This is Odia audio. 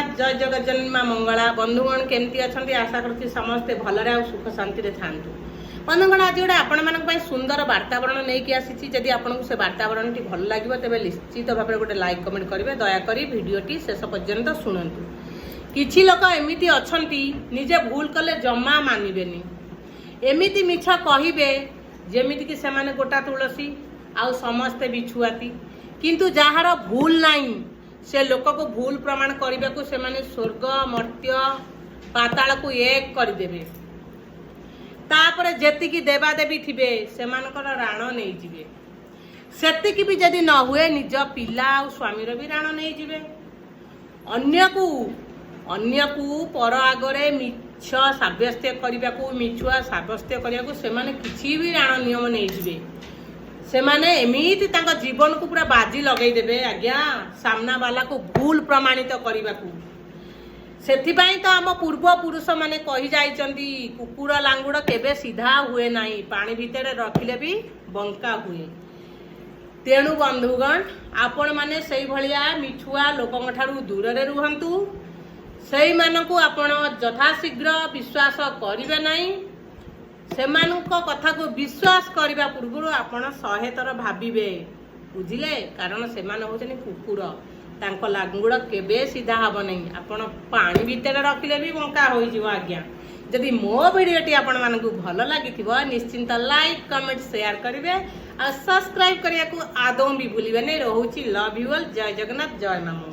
ଜଗନ୍ନାଥ, ଜୟ ଜଗଜ୍ଜନନୀ ମା ମଙ୍ଗଳା। ବନ୍ଧୁଗଣ, କେମିତି ଅଛନ୍ତି? ଆଶା କରୁଛି ସମସ୍ତେ ଭଲରେ ଆଉ ସୁଖ ଶାନ୍ତିରେ ଥାଆନ୍ତୁ। ବନ୍ଧୁଗଣ, ଆଜି ଗୋଟେ ଆପଣମାନଙ୍କ ପାଇଁ ସୁନ୍ଦର ବାର୍ତ୍ତାବରଣ ନେଇକି ଆସିଛି। ଯଦି ଆପଣଙ୍କୁ ସେ ବାର୍ତ୍ତାବରଣଟି ଭଲ ଲାଗିବ, ତେବେ ନିଶ୍ଚିତ ଭାବରେ ଗୋଟେ ଲାଇକ୍, କମେଣ୍ଟ କରିବେ। ଦୟାକରି ଭିଡ଼ିଓଟି ଶେଷ ପର୍ଯ୍ୟନ୍ତ ଶୁଣନ୍ତୁ। କିଛି ଲୋକ ଏମିତି ଅଛନ୍ତି, ନିଜେ ଭୁଲ କଲେ ଜମା ମାନିବେନି। ଏମିତି ମିଛ କହିବେ ଯେମିତିକି ସେମାନେ ଗୋଟା ତୁଳସୀ ଆଉ ସମସ୍ତେ ବିଛୁଆତି। କିନ୍ତୁ ଯାହାର ଭୁଲ ନାହିଁ, ସେ ଲୋକକୁ ଭୁଲ ପ୍ରମାଣ କରିବାକୁ ସେମାନେ ସ୍ୱର୍ଗ, ମର୍ତ୍ତ୍ୟ, ପାତାଳକୁ ଏକ କରିଦେବେ। ତାପରେ ଯେତିକି ଦେବାଦେବୀ ଥିବେ, ସେମାନଙ୍କର ରାଣ ନେଇଯିବେ। ସେତିକି ବି ଯଦି ନ ହୁଏ, ନିଜ ପିଲା ଆଉ ସ୍ୱାମୀର ବି ରାଣ ନେଇଯିବେ। ଅନ୍ୟକୁ ପର ଆଗରେ ମିଛ ସାବ୍ୟସ୍ତ କରିବାକୁ, ମିଛୁଆ ସାବ୍ୟସ୍ତ କରିବାକୁ ସେମାନେ କିଛି ବି ରାଣ ନିୟମ ନେଇଯିବେ। ସେମାନେ ଏମିତି ତାଙ୍କ ଜୀବନକୁ ପୁରା ବାଜି ଲଗେଇଦେବେ ଆଜ୍ଞା, ସାମ୍ନା ବାଲାକୁ ଭୁଲ ପ୍ରମାଣିତ କରିବାକୁ। ସେଥିପାଇଁ ତ ଆମ ପୂର୍ବ ପୁରୁଷମାନେ କହି ଯାଇଛନ୍ତି, କୁକୁର ଲାଙ୍ଗୁଡ଼ କେବେ ସିଧା ହୁଏ ନାହିଁ, ପାଣି ଭିତରେ ରଖିଲେ ବି ବଙ୍କା ହୁଏ। ତେଣୁ ବନ୍ଧୁଗଣ, ଆପଣମାନେ ସେଇଭଳିଆ ମିଛୁଆ ଲୋକଙ୍କ ଠାରୁ ଦୂରରେ ରୁହନ୍ତୁ। ସେଇମାନଙ୍କୁ ଆପଣ ଯଥାଶୀଘ୍ର ବିଶ୍ୱାସ କରିବେ ନାହିଁ। ସେମାନଙ୍କ କଥାକୁ ବିଶ୍ୱାସ କରିବା ପୂର୍ବରୁ ଆପଣ 100 ଥର ଭାବିବେ, ବୁଝିଲେ? କାରଣ ସେମାନେ ହେଉଛନ୍ତି କୁକୁର, ତାଙ୍କ ଲାଙ୍ଗୁଡ଼ କେବେ ସିଧା ହବ ନାହିଁ। ଆପଣ ପାଣି ଭିତରେ ରଖିଲେ ବି ବଙ୍କା ହୋଇଯିବ ଆଜ୍ଞା। ଯଦି ମୋ ଭିଡ଼ିଓଟି ଆପଣମାନଙ୍କୁ ଭଲ ଲାଗିଥିବ, ନିଶ୍ଚିନ୍ତ ଲାଇକ୍, କମେଣ୍ଟ, ସେୟାର କରିବେ ଆଉ ସବସ୍କ୍ରାଇବ କରିବାକୁ ଆଦୌ ବି ଭୁଲିବେନି। ରହୁଛି, ଲଭ୍ you all. ଜୟ ଜଗନ୍ନାଥ, ଜୟ ମା ମଙ୍ଗଳା।